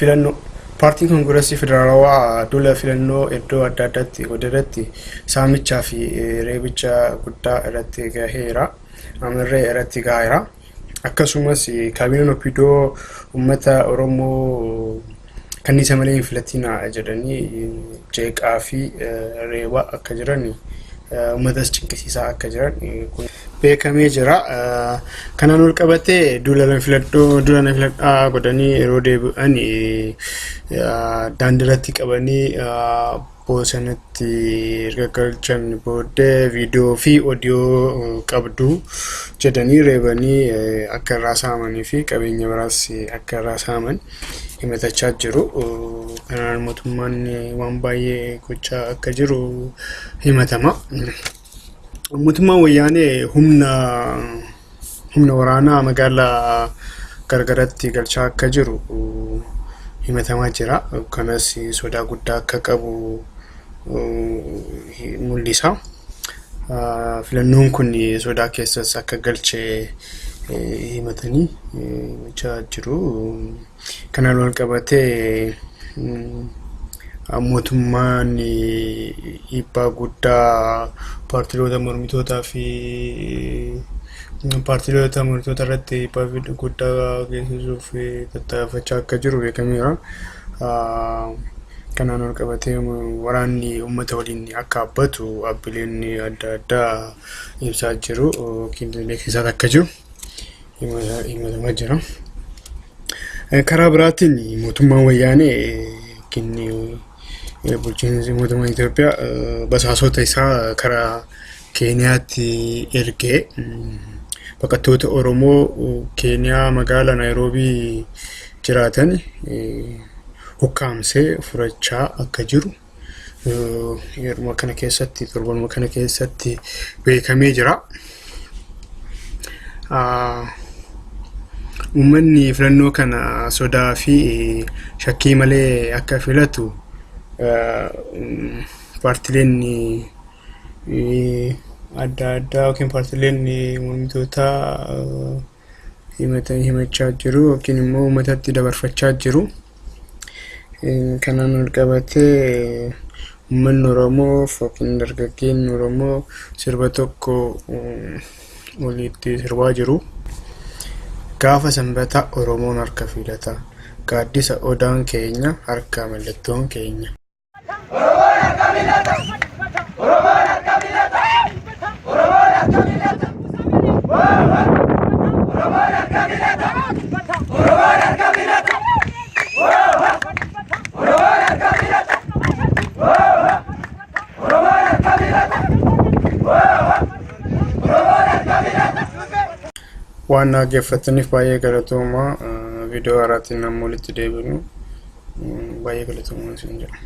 Filannoo Paartiin Koongirasii Federaalawaa duula filannoo iddoo adda addaatti godhe saamichaa fi reebicha guddaa irratti gaheera. Amirree irratti gaheera. Akkasumas kaabineen OPDO uummata Oromoo kanniisa malee hin filatinaa jedhanii jeeqaa fi reebaa akka jiran, uummatas cinqisiisaa akka jiran kun beekamee jira. Kanaan wal qabatee duula na filadhoo duula na filadhaa godhanii yeroo deebi'an daandii irratti qabanii bosonatti erga galchan booddee viidiyoo fi odiyoo qabdu jedhanii reebanii akka irraa saamanii fi qabeenya biraas akka irraa saaman himatachaa jiru. Kanaan mootummaan waan baay'ee gochaa akka jiru himatama. Mootummaan Wayyaanee humna waraanaa magaalaa gargaratti galchaa akka jiru himatamaa jira. Kanas sodaa guddaa akka qabu mul'isa. Filannoon kun sodaa keessas akka galche himatanii himachaa jiru. Kanaan wal qabatee mootummaan dhiibbaa guddaa paartiloota mormitootaa fi paartiloota mormitoota irratti dhiibbaa guddaa geessisuuf tattaafachaa akka jiru beekameera. Kanaan wal qabatee waraanni uummata waliin akka dhaabbatu dhaabbileen adda addaa ibsaa jiru yookiin beeksisaa akka jiru himatamaa jira. Karaa biraatiin mootummaan Wayyaanee yookiin bulchiinsi mootummaa Itoophiyaa basaasota isaa karaa Keeniyaatti ergee baqattoota Oromoo Keeniyaa magaalaa Naayiroobii jiraatan ukkaamsee furachaa akka jiru yeruma kana keessatti, torbanuma kana keessatti beekamee jira. Uummanni filannoo kana sodaa fi shakkii malee akka filatu paartileen adda addaa yookiin paartileen mormitootaa himachaa jiru yookiin immoo uummatatti dabarfachaa jiru. Kanaan wal qabatee uummanni Oromoo yookiin dargaggeonni Oromoo sirba tokko walitti sirbaa jiru. Gaafa Sanbataa Oromoon harka filata. Gaaddisa odaan keenya, harka mallattoon keenya. Oromoon harka filata. Oromoon harka filata. Oromoon harka filata. Oromoon harka filata. Oromoon harka filata. Oromoon harka filata. Oromoon harka filata. Oromoon harka filata. Waan dhaggeeffataniif baay'ee galatoomaa. Viidiyoo haaraatiin amma walitti deebinu baay'ee galatoomaa isin jedha.